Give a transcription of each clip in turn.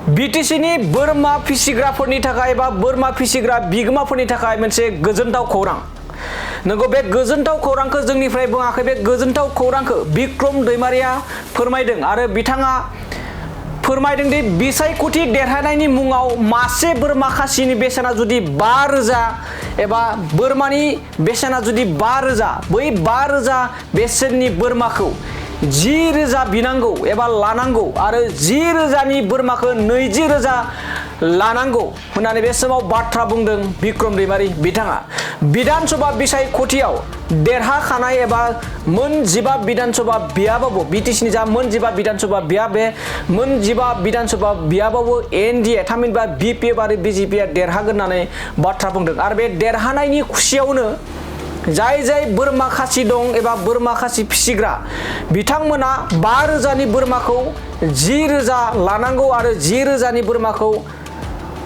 बीटीसीनि बोरमा फिसिग्राफोरनि थाखाय एबा बोरमा फिसिग्रा बिगोमाफोरनि थाखाय मोनसे गोजोनथाव खौरां। नंगौ, बे गोजोनथाव खौरांखौ जोंनिफ्राय बुङाखै, बे गोजोनथाव खौरांखौ बिक्रम दैमारिया फोरमायदों आरो बिथाङा फोरमायदों दि बिसायख'थि देरहानायनि मुङाव मासे बोरमा खासिनि बेसेना जुदि 5,000 एबा बोरमानि बेसेना जुदि 5,000, बै 5,000 बेसेननि बोरमाखौ 10,000 बिनांगौ एबा लानांगौ आरो 10,000नि बोरमाखौ 20,000 लानांगौ होननानै बे समाव बाथ्रा बुंदों बिक्रम दैमारि बिथाङा। विधानसभा बिसायख'थियाव देरहाखानाय एबा मोन 15 विधानसभा बियाबाबो बीटीसीनि जा मोन 15 विधानसभा बिया, बे मोन 15 विधानसभा बियाबाबो एनडीए थामहिनबा बीपीएफ आरो बीजेपीआ देरहागोन होननानै बाथ्रा बुंदों आरो बे देरहानायनि खुसियावनो जाय बोरमा खासि दं एबा बोरमा खासि फिसिग्रा बिथांमोना 5,000नि बोरमाखौ 10,000 लानांगौ आरो 10,000नि बोरमाखौ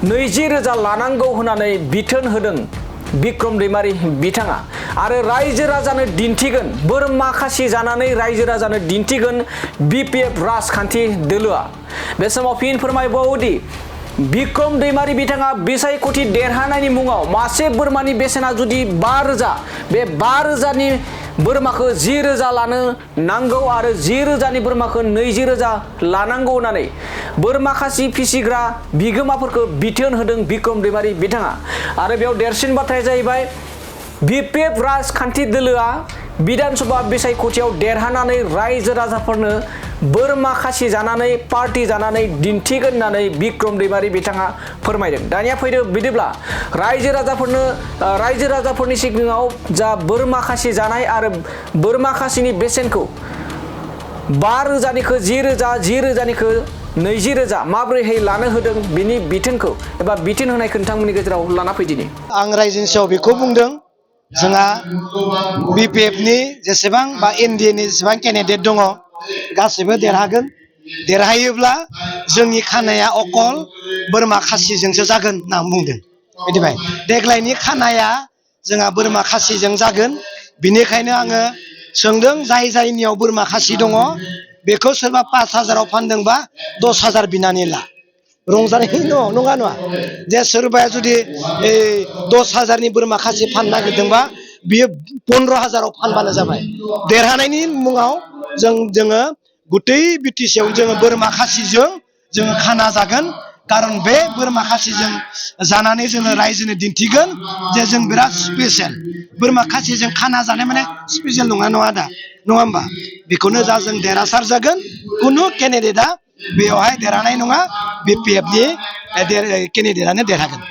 20,000 लानांगौ होननानै बिथोन होदों बिक्रम दैमारि बिथाङा आरो रायजो राजानो दिन्थिगोन, बोरमा खासि जानानै रायजो राजानो दिन्थिगोन बीपीएफ राजखान्थि दोलोआ। बे समाव फिन फोरमायबावोदि बिक्रम दैमारि बिथाङा बिसायख'थि देरहानायनि मुङाव मासे बोरमानि बेसेना जुदि 5,000, बे 5,000नि बोरमाखौ 10,000 लानो नांगौ आरो 10,000नि बोरमाखौ 20,000 लानांगौ होननानै बोरमा खासि फिसिग्रा बिगोमाफोरखौ बिथोन होदों बिक्रम दैमारि बिथाङा। आरो बेयाव देरसिन बाथ्राया जाहैबाय बीपीएफ राजखान्थि दोलोआ विधानसभा बिसायख'थियाव देरहानानै रायजो राजाफोरनो बोरमा खासि जानानै पार्टी जानानै दिन्थिगोन होननानै बिक्रम दैमारि बिथाङा फोरमायदों। दानिया फैदो बिदिब्ला रायजो राजाफोरनि सिगाङाव जा बोरमा खासि जानाय आरो बोरमा खासिनि बेसेनखौ 5,000निखौ 10,000, 10,000निखौ 20,000 माबोरैहाय लानो होदों बिनि बिथोनखौ एबा बिथोन होनायखौ नोंथांमोननि गेजेराव लाना फैदिनि। आं रायजोनि सायाव बेखौ बुंदों, जोंहा बीपीएफनि जेसेबां बा एनडीएनि जेसेबां केन्डिडेट दङ गासैबो देरहागोन। देरहायोब्ला जोंनि खानाया अकल बोरमा खासिजोंसो जागोन होनना बुंदों। मिथिबाय, देग्लायनि खानाया जोंहा बोरमा खासिजों जागोन। बिनिखायनो आङो सोंदों, जायनियाव बोरमा खासि दङ बेखौ सोरबा 5,000आव फानदोंबा 10,000 बिनानै ला। रंजानाय नङा जे सोरबाया जुदि 10,000नि बोरमा खासि फाननो नागिरदोंबा बियो 15,000आव फानबानो जाबाय। देरहानायनि मुङाव जोङो गुतै बीटीसीआव जोङो बोरमा खासिजों जोङो खाना जागोन। कारन बे बोरमा खासिजों जानानै जोङो रायजोनो दिन्थिगोन जे जों बिराद स्पेसियेल। बोरमा खासिजों खाना जानाय माने स्पेसियेल नङा दा, नङा होमबा? बेखौनो जा जों देरहासार जागोन। कुनु केन्डिडेटआ बेयावहाय देरहानाय नङा, बीपीएफनि केन्डिडेटआनो देरहागोन।